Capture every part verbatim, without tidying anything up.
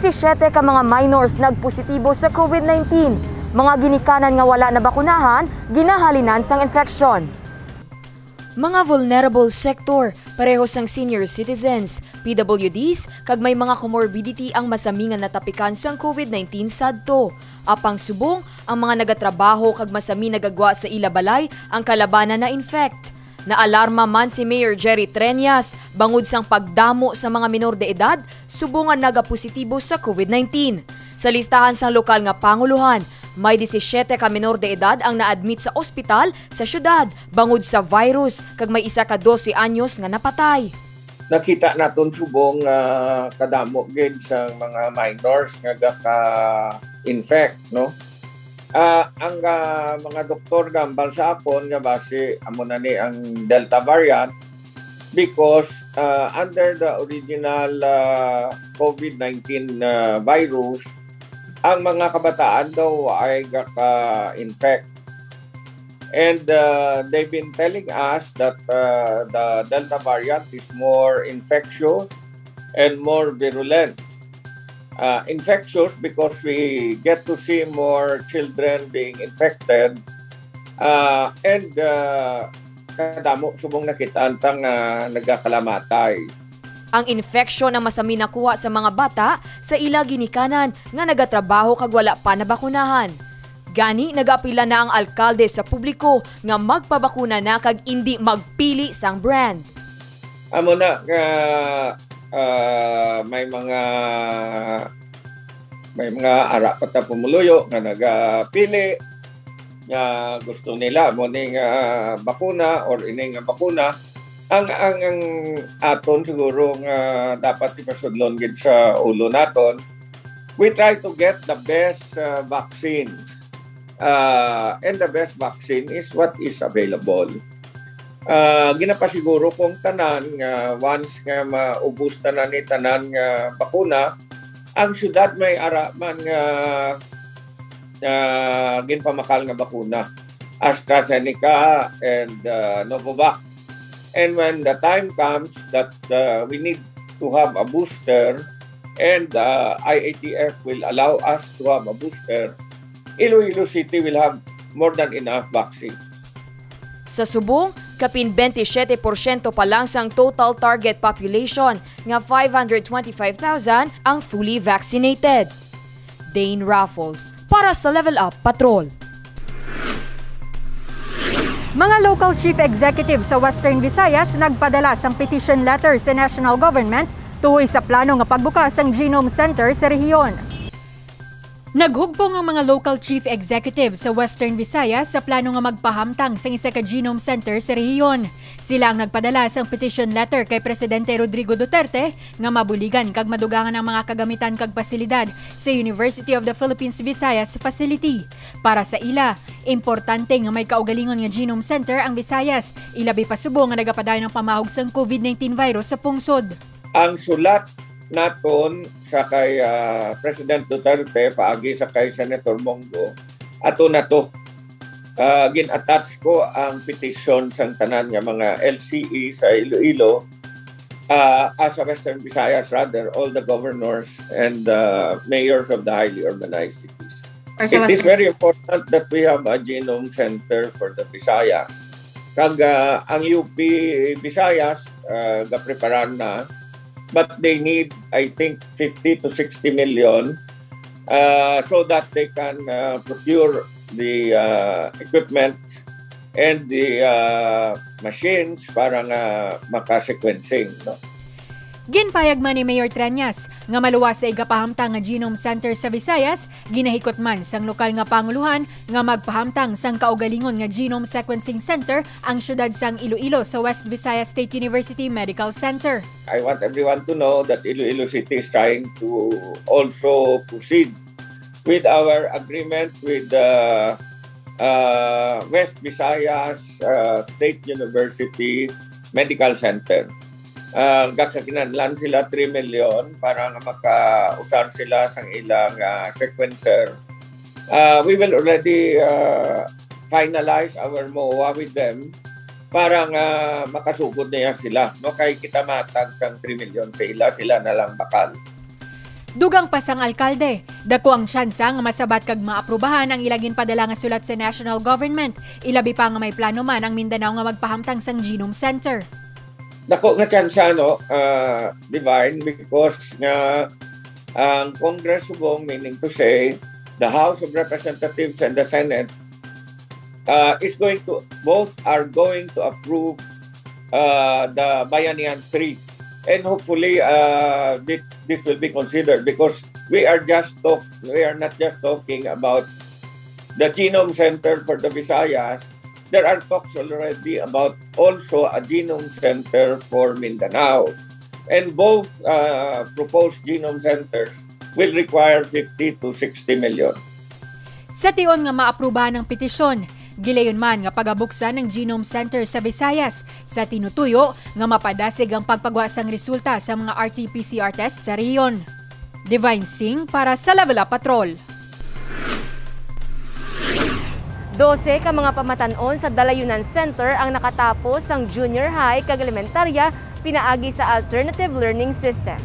Siyete ka mga minors nagpositibo sa COVID nineteen. Mga ginikanan nga wala nabakunahan, ginahalinan sang infeksyon. Mga vulnerable sector, pareho sang senior citizens, P W Ds, kag may mga comorbidity ang masami nga natapikan sang COVID nineteen sadto. Apang subong, ang mga nagatrabaho kag masami nagagwa sa ila balay ang kalabanan na-infect. Naalarma man si Mayor Jerry Treñas bangod sang pagdamo sa mga minor de edad subong nga nagapositibo sa COVID nineteen. Sa listahan sang lokal nga pangulohan, may disisiete ka minor de edad ang na-admit sa ospital sa syudad bangod sa virus, kag may isa ka dose anyos nga napatay. Nakita naton subong nga kadamo gid sa mga minors nga gaka-infect, no? Ah, ang, ah, mga doktor gambal sa akon nga basi amo na ni ang Delta variant because, ah, under the original, ah, COVID nineteen, ah, virus, ang mga kabataan daw ay gaka-infect. And, uh, they've been telling us that, uh, the Delta variant is more infectious and more virulent. Uh, infectious because we get to see more children being infected, uh, and, uh, kadamo subong nakita-an ta nga nagakalamatay. Ang infeksyon ang masami nakuha sa mga bata sa ila ginikanan nga nagatrabaho kag wala pa nabakunahan. Gani, nagaapila na ang alkalde sa publiko nga magpabakuna na kag indi magpili sang brand. Amo na nga, ah, may mga, may mga ara pa ta pumuluyo nga nagapili nga gusto nila mo ni nga bakuna or ini nga bakuna. Ang, ang, ang aton siguro nga dapat ipasudlon gid sa ulo naton, we try to get the best, uh, vaccines. Uh, and the best vaccine is what is available. Uh, ginapasiguro kong tanan nga once nga maubos tanan ni tanan nga bakuna, ang syudad may ara man nga, uh, ginpamakal nga bakuna, AstraZeneca and, uh, Novavax. And when the time comes that, uh, we need to have a booster, and, uh, I A T F will allow us to have a booster, Iloilo City will have more than enough vaccines. Sa subong, kapin twenty-seven porsyento pa lang sang total target population nga five hundred twenty-five thousand ang fully vaccinated. Dane Raffles para sa Level Up Patrol. Mga local chief executive sa Western Visayas nagpadala sang petition letter sa national government tuhoy sa plano nga pagbukas sang Genome Center sa rehiyon. Naghugpong ang mga local chief executive sa Western Visayas sa plano nga magpahamtang sang isa ka Genome Center sa rehiyon. Sila ang nagpadala sang petition letter kay Presidente Rodrigo Duterte nga mabuligan kag madugangan ang mga kagamitan kag pasilidad sa University of the Philippines Visayas Facility. Para sa ila, importante nga may kaugalingon nga Genome Center ang Visayas, ilabi pa subong nga nagapadayon ang pamahog sang COVID nineteen virus sa pungsod. Ang sulat naton sa kay, ah, President Duterte paagi sa kay Senator Bong Go, ato na to. Ah, gin-attach ko ang petition sang tanan nga mga L C E sa Iloilo, ah, ah, sa Western Visayas, rather, all the governors and, ah, mayors of the highly urbanized cities. Or sa It is Western very important that we have a genome center for the Visayas. Kag, ah, ang U P Visayas, ah, gapreparar na, but they need, I think, fifty to sixty million, ah, so that they can, ah, procure the, ah, equipment and the, ah, machines para nga maka-sequencing, no? Ginpayag man ni Mayor Treñas nga maluwas sa igapahamtang nga Genome Center sa Visayas, ginahikot man sang lokal nga pangulohan nga magpahamtang sang kaugalingon nga Genome Sequencing Center ang siyudad sang Iloilo sa West Visayas State University Medical Center. I want everyone to know that Iloilo City is trying to also proceed with our agreement with the, uh, West Visayas, uh, State University Medical Center. Uh, gakakinahanglan sila three million para nga makausar sila sang ilang, uh, sequencer. Uh, we will already, uh, finalize our MOA with them para nga makasugod niya sila, no? Kay kita matag sang three million sa ila, sila na lang bakal. Dugang pa sang alkalde, dako ang tsansa nga masabat kag maaprubahan ang ila ginpadala nga sulat sa national government, ilabi pa nga may plano man ang Mindanao nga magpahamtang sang Genome Center. Dako nga tsansa, no, ah, Divine, because nga ang Congress subong, meaning to say, the House of Representatives and the Senate, uh, is going to, both are going to approve, uh, the Bayanihan three. And hopefully, uh, thi-, this will be considered because we are just talk-, we are not just talking about the Genome Center for the Visayas. There are talks already about also a Genome Center for Mindanao. And both, uh, proposed Genome Centers will require fifty to sixty million. Sa tion nga maaprubahan ang petisyon, gilayon man nga pagabuksan ang Genome Center sa Visayas sa tinutuyo nga mapadasig ang pagpagwa sang resulta sa mga R T P C R test sa rehiyon. Divine Singh para sa Level Up Patrol. Dose ka mga pamatan-on sa Dalayunan Center ang nakatapos sang junior high kag elementarya pinaagi sa alternative learning system.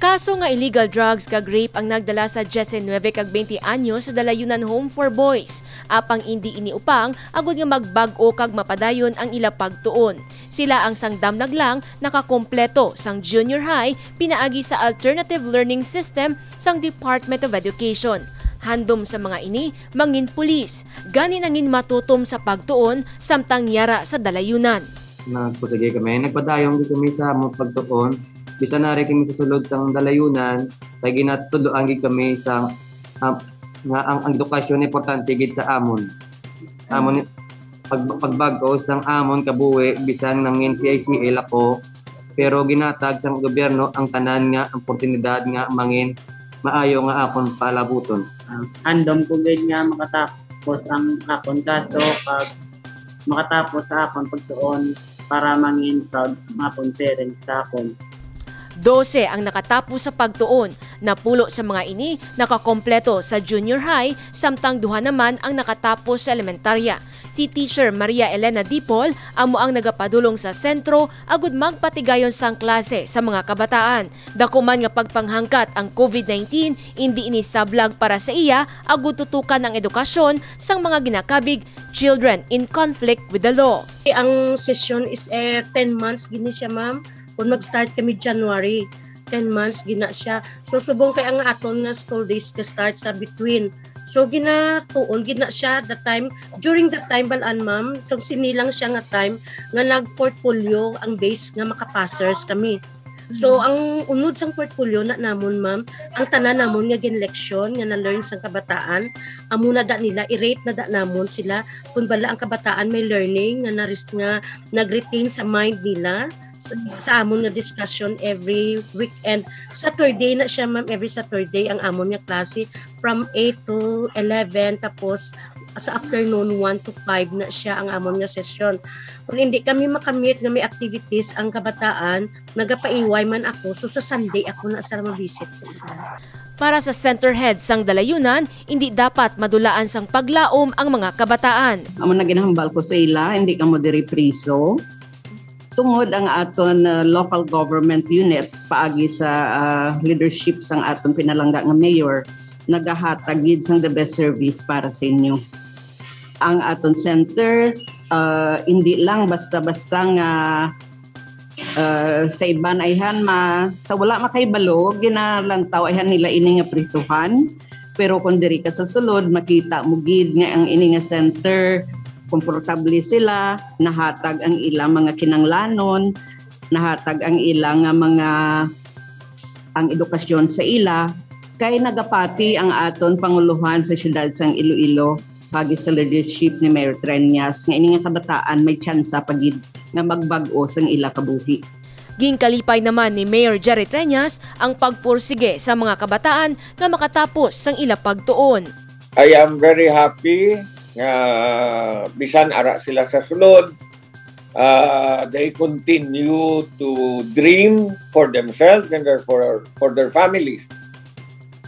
Kaso nga illegal drugs kag rape ang nagdala sa diecinuebe kag twenty anyos sa Dalayunan Home for Boys. Apang indi ini upang agud nga magbag-o kag mapadayon ang ila pagtuon. Sila ang sang damlag lang nakakompleto sang junior high pinaagi sa alternative learning system sang Department of Education. Handom sa mga ini, mangin pulis, gani nangin matutom sa pagtuon samtang yara sa dalayunan. Nagpusige kami, nagpadayon gid kami sa among pagtuon. Bisan nari kami sa sulod sang dalayunan, kay ginatudloan gid kami sa, ah, nga ang, ang edukasyon importante gid sa amon. Amon, pag, pagbag-o sang amon kabuhi, bisan nangin C I C L ako, pero ginatag sang gobyerno ang tanan nga oportunidad nga mangin maayo nga akon palabuton. Ah, handom ko gid nga makatapos ang akon kaso kag makatapos sa akon pagtuon para mangin proud ang akon parents sa akon. Dose ang nakatapos sa pagtuon. Napulo sa mga ini nakakompleto sa junior high, samtang duha naman ang nakatapos sa elementarya. Si Teacher Maria Elena Dipol amo ang nagapadulong sa sentro agud magpatigayon sang klase sa mga kabataan. Dako man nga pagpanghangkat ang COVID nineteen, indi ini sablag para sa iya agud tutukan ang edukasyon sang mga ginakabig children in conflict with the law. Ang session is, eh, ten months gini siya, ma'am. Kung mag-start kami January, ten months gina siya. So, subong kay ang aton nga school days ka start sa between. So, ginatuon gid na siya the time, during the time, balaan, ma'am. So, sini lang siya nga time nga nag-portfolio ang base nga makapassers kami. So, ang unod sang portfolio na namon, ma'am, ang tanan namon nga ginleksyon nga na-learn sang kabataan, amo na da nila, i-rate na da namon sila kung bala ang kabataan may learning nga naris-, nga nag-retain sa mind nila sa, sa amon nga discussion every weekend. Saturday na siya, ma'am, every Saturday ang amon nga klase from eight to eleven, tapos sa afternoon one to five na siya ang amon nga session. Kung hindi kami makamit nga may activities ang kabataan, nagapaiway man ako, so sa Sunday ako na sa mabisit sa ila. Para sa center head sang dalayunan, hindi dapat madulaan sang paglaom ang mga kabataan. Amo na ginahambal ko sa ila, hindi kamo diri priso. Tungod ang aton, uh, local government unit paagi sa, uh, leadership sang aton pinalangga nga mayor, nagahatag gid sang the best service para sa inyo. Ang aton center, uh, hindi lang basta-basta nga, uh, sa iban ayhan ma-, sa wala makahibalo, ginalantaw ayhan nila ini nga prisuhan. Pero kung diri ka sa sulod, makita mo gid nga ang ini nga center, komportable sila, nahatag ang ilang mga kinanglanon, nahatag ang ilang nga mga, ang edukasyon sa ila, kay nagapati ang aton pangulohan sa siyudad sang Iloilo, pagi sa leadership ni Mayor Treñas, nga ini nga kabataan may tsansa pa gid nga magbag-o sang ila kabuhi. Ginkalipay naman ni Mayor Jerry Treñas ang pagpursige sa mga kabataan nga makatapos sang ila pagtuon. I am very happy nga bisan ara sila sa sulod, uh, they continue to dream for themselves and their, for, for their families.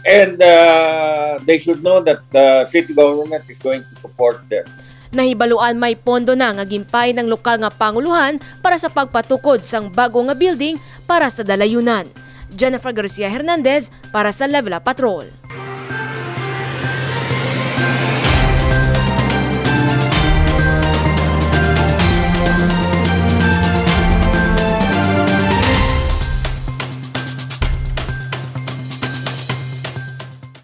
And, uh, they should know that the city government is going to support them. Nahibaluan may pondo na nga ginpain ang lokal nga pangulohan para sa pagpatukod sang bag-o nga building para sa dalayunan. Jennifer Garcia Hernandez para sa Level Up Patrol.